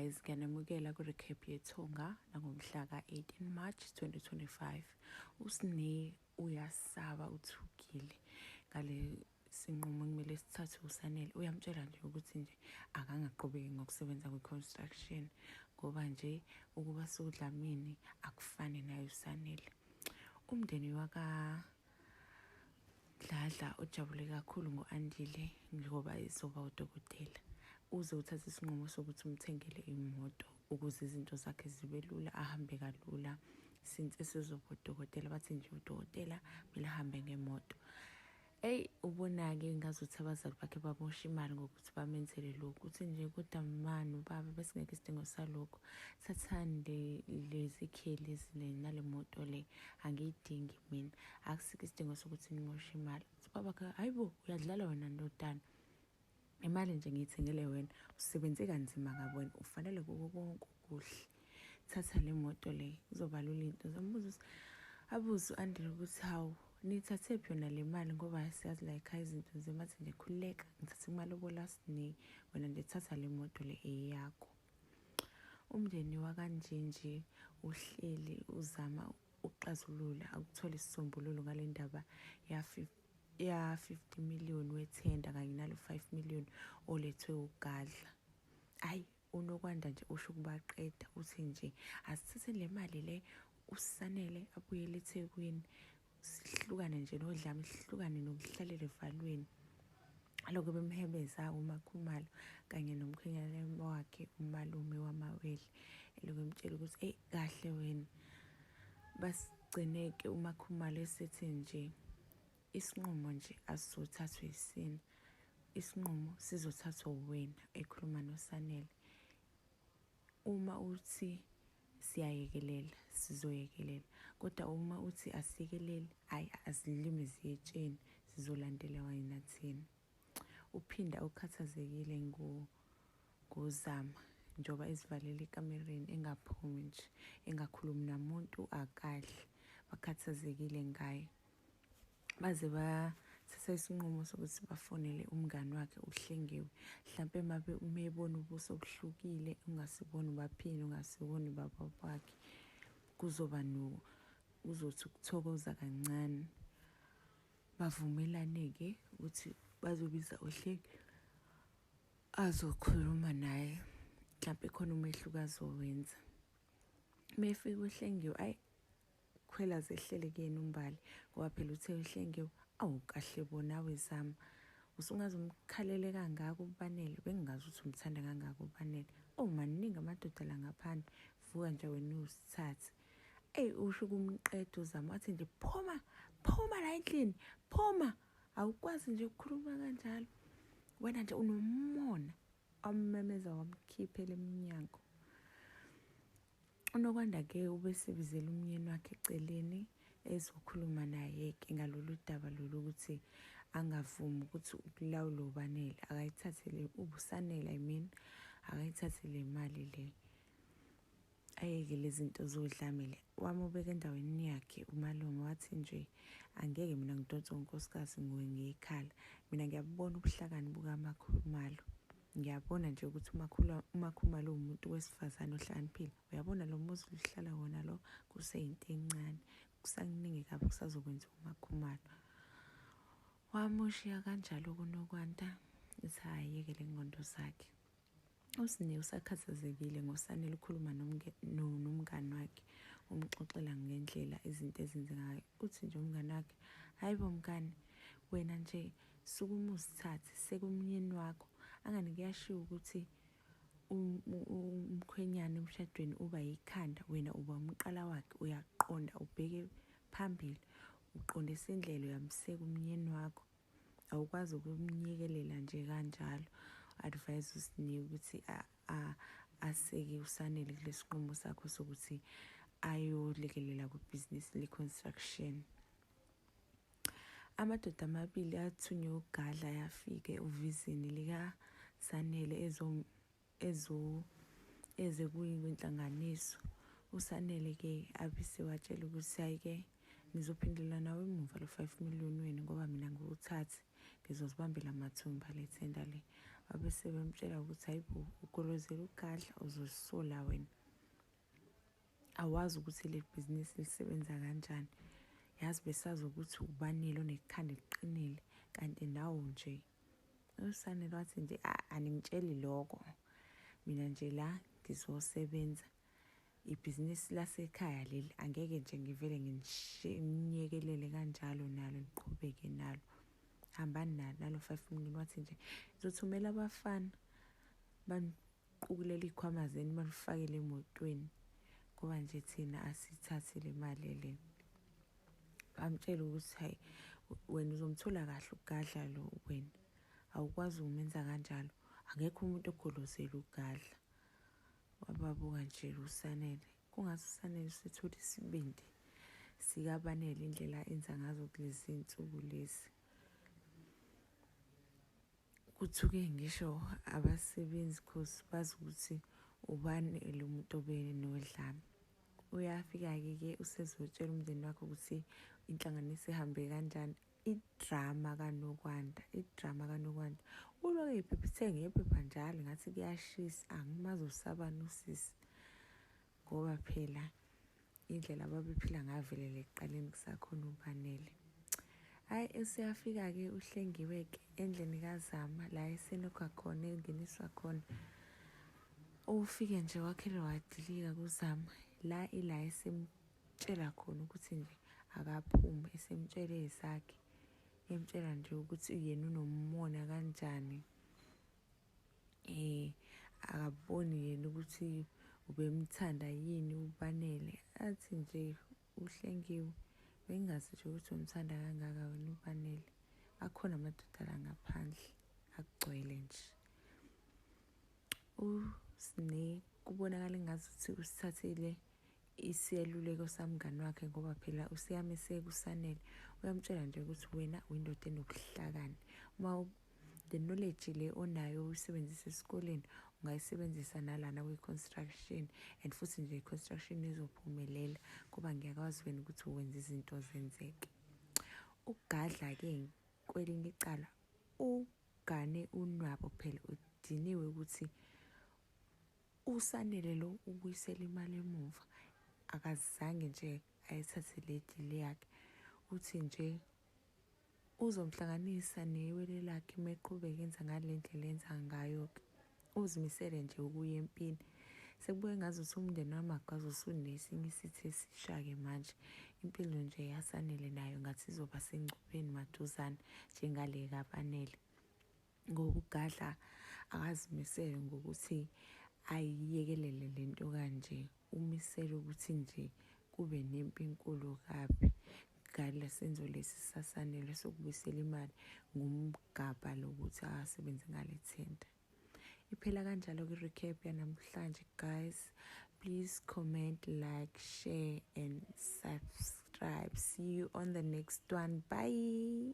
Guys, ngiyanamukela ku-recap yethonga nangomhla ka-18 March 2025. USne uyasaba uthukile ngale sinqumo kumele sithathwe uSanele. Uyamtshela nje ukuthi nje akangaqhubeki ngokusebenza kwi-construction ngoba nje ukuba sodlamini akufani naye uSanele. Umndeni waka Dladla ujabule kakhulu ngo-Andile njengoba ezoba udokotela. Uze uthathe isinqumo sokuthi umthengele imoto ukuze izinto zakhe zibe lula ahambe kalula since esezoba udokotela bathi nje udokotela kumele ahambe ngemoto. Eyi ubona-ke ngazuthi abazali bakhe bamosha imali ngokuthi bamenzele lokhu uthi nje kodwa ma nobaba besingekho isidingo salokhu thathani lezi kheli nale moto le angiyidingi mina akusikho isidingo sokuthi nimoshe imali uthi baba hayi bo uyadlala wena ndodana imali nje ngiyithengele wena usebenze kanzima kabi wena ufanele kuko konke okuhle thatha le moto le kuzoba lula into zombuzo abuze u-andile ukuthi hawu niyithathe phi yona le mali ngoba siyazi la ekhaya izinto nzima athi nje khululeka ngithathe imali sine wena nje thatha le moto le eyakho umndeni wakanjinji uhleli uzama ukuxazulula ukuthola isisombululo ngale ndaba ya-50 million wethenda kanye nalo 5 million olethwe ugadla ayi unokwanda nje usho ukubaqeda uthi nje asithathe le mali le usanele abuyele eThekwini sihlukane nje nodlame sihlukane nokuhlalela evalweni alokhu bemhebeza uMakhumalo kanye nomkhwenyana wakhe umalume wamawele elokhu emtshela ukuthi eyi kahle wena basigcineke uMakhumalo esethi nje isinqumo nje asizothathwa yisina isinqumo sizothathwa uwena ekhuluma noSanele uma uthi siyayekelela sizoyekelela kodwa uma uthi asiyekeleli hhayi azilimi ziyetsheni sizolandela wena thina uphinda ukhathazekile ngozama njengoba ezivalele ekamereni engaphumi nje engakhulumi namuntu akadli bakhathazekile ngaye baze bathatha isinqumo sokuthi bafonele umngani wakhe uHlengiwe mhlampe mebona ubuso obuhlukile ungasiboni ubaphini ungasiboni baba wakhe kuzoba no uzothi ukuthokoza kancane bavumelane-ke ukuthi bazobiza uHlengiwe azokhuluma naye mhlampe khona umehluko azowenza mefika uHlengiwe ayi khwela zehlele kuyena uMbali ngoba phela uthe uHlengiwe awu kahle bo nawe Zama usungaze umkhalele kangaka uBanele bengingazi ukuthi umthanda kangaka uBanele oh maningi amadoda la ngaphandle vuka nje wena usithathe eyi usho ukumqeda uZama wathi nje phuma phuma la endlini phuma awukwazi nje ukukhuluma kanjalo wena nje unomona wammemeza wamkhiphela emnyango UNokwanda-ke ubesebizela umyeni wakhe eceleni ezokhuluma naye-ke ngalolu daba lolu ukuthi angavumi ukuthi ukulawula uBanele akayithathe le ubusanele I mean akayithathe le mali le ayeke lezi zinto zodlame le wamubeka endaweni yakhe umalume wathi nje angeke mina ngidonse unkosikazi nguwe ngiyikhala mina ngiyabubona ubuhlakani bukamakhumalo Ngiyabona nje ukuthi uMakhumalo uwumuntu wesifazane ohlakaniphile. Uyabona lo muzi luhlala wona lo kuseyinto encane. Kusakuningi kabi kusazokwenziwa uMakhumalo. Wamushiya kanjalo kuNokwanda ethi ayeke le ngqondo zakhe. USne usakhathazekile ngoSanele ukhuluma nomngani wakhe umxoxela ngendlela izinto ezenzeka ngayo. Uthi nje umngani wakhe, hhayi bo mngani, wena nje Sukuma uzithathe sekumnyeni wakho angani kuyashiwo ukuthi um, umkhwenyana emshadweni uba yikhanda wena uba umqala wakhe uyaqonda ubheke phambili uqondisa indlela uyamseka umnyeni wakho awukwazi ukumnyekelela nje kanjalo advise uSne ukuthi aseke uSanele kulesinqumo sakho sokuthi ayolekelela kwibhizinisi le-construction. Amadoda amabili athunywe uGadla ayafika ehhovisini likaSanele eze kwinhlanganiso. USanele-ke abesewatshela ukuthi hhayi-ke ngizophindela nawo emuva lo 5 million wenu ngoba mina ngiwuthathe ngizozibambela mathumba le thenda le. Babe sebemtshela ukuthi hayi bo, ugolozela uGadla, uzozisola wena, awazi ukuthi leli bhizinisi lisebenza kanjani. Yazi besazi ukuthi uBanele onekhanda eliqinile, kanti nawe nje. USanele wathi nje aningitsheli lokho, mina nje la ngizosebenza ibhizinisi lasekhaya leli, angeke nje ngivele nginiyekelele kanjalo nalo niqhubeke nalo, hambani nalo nalo 5 million. Wathi nje ngizothumela abafana baniqukulele iy'khwama zenu banifakele emotweni, ngoba nje thina asithathi le mali le. Bamtshela ukuthi hayi wena uzomthola kahle uGadla lo, wena awukwazi ukumenza kanjalo, akekho umuntu ogolozela uGadla. Wababuka nje uSanele, kungathi uSanele usethola isibindi sikaBanele indlela enza ngazo kulezi nsuku lezi. Kuthuke ngisho abasebenzi cause bazi ukuthi ubani lo muntu obenodlame. Uyafika-ke ke usezotshela umndeni wakhe ukuthi inhlanganiso ihambe kanjani. Idrama kaNokwanda, idrama kaNokwanda. Uloke ephephethe ngephepha njalo ngathi kuyashisa, angimazi usabani usisi. Ngoba phela indlela ababephila ngayo vele ekuqaleni kusakhona uBanele. Hhayi useyafika-ke uHlengiwe-ke endlini kaZama la esenokha khona engeniswa khona. Ufike nje wakhele wadilika kuZama la ila esemtshela khona ukuthi nje akaphume, esemtshele ezakhe, emtshela nje ukuthi yena unomona kanjani. Akaboni yena ukuthi ubemthanda yini uBanele, athi nje uHlengiwe bengingazi nje ukuthi umthanda kangaka wena uBanele, akhona amadoda la ngaphandle akugcwele nje. USne kubonakala engazuthi usithathile isiyeluleko samngani wakhe, ngoba phela useyameseka uSanele, uyamtshela nje ukuthi wena uyindoda enobuhlakani, uma the knowledge le onayo uyisebenzisa esikoleni ungayisebenzisa nalana kwi-construction, and futhi nje i-construction izophumelela ngoba ngiyakwazi wena ukuthi wenza izinto zenzeke. Ukugadla-ke kwelinye icala ugane unwabo phela, udiniwe ukuthi uSanele lo ubuyisela imali emuva, akazange nje ayithathe le deal yakhe. Uthi nje uzomhlanganisa newele lakhe uma eqhubeka enza ngale ndlela enza ngayo-ke, uzimisele nje ukuya empini. Sekubuye ngazuthi umndeni wamagwaza usunesinye isitha esisha-ke manje. Impilo nje yaSanele nayo ngathi izoba sengcupheni maduzane njengale kaBanele, ngoba uGadla akazimisele ngokuthi ayiyekelele le nto kanje, umisele ukuthi nje kube nempi enkulu kabi ngale senzo lesi saSanele sokubuyisela imali ngumgabha lokuthi asebenze ngale thenda. Iphela kanjalo kwi-recap yanamhlanje guys. Please comment, like, share and subscribe. See you on the next one. Bye.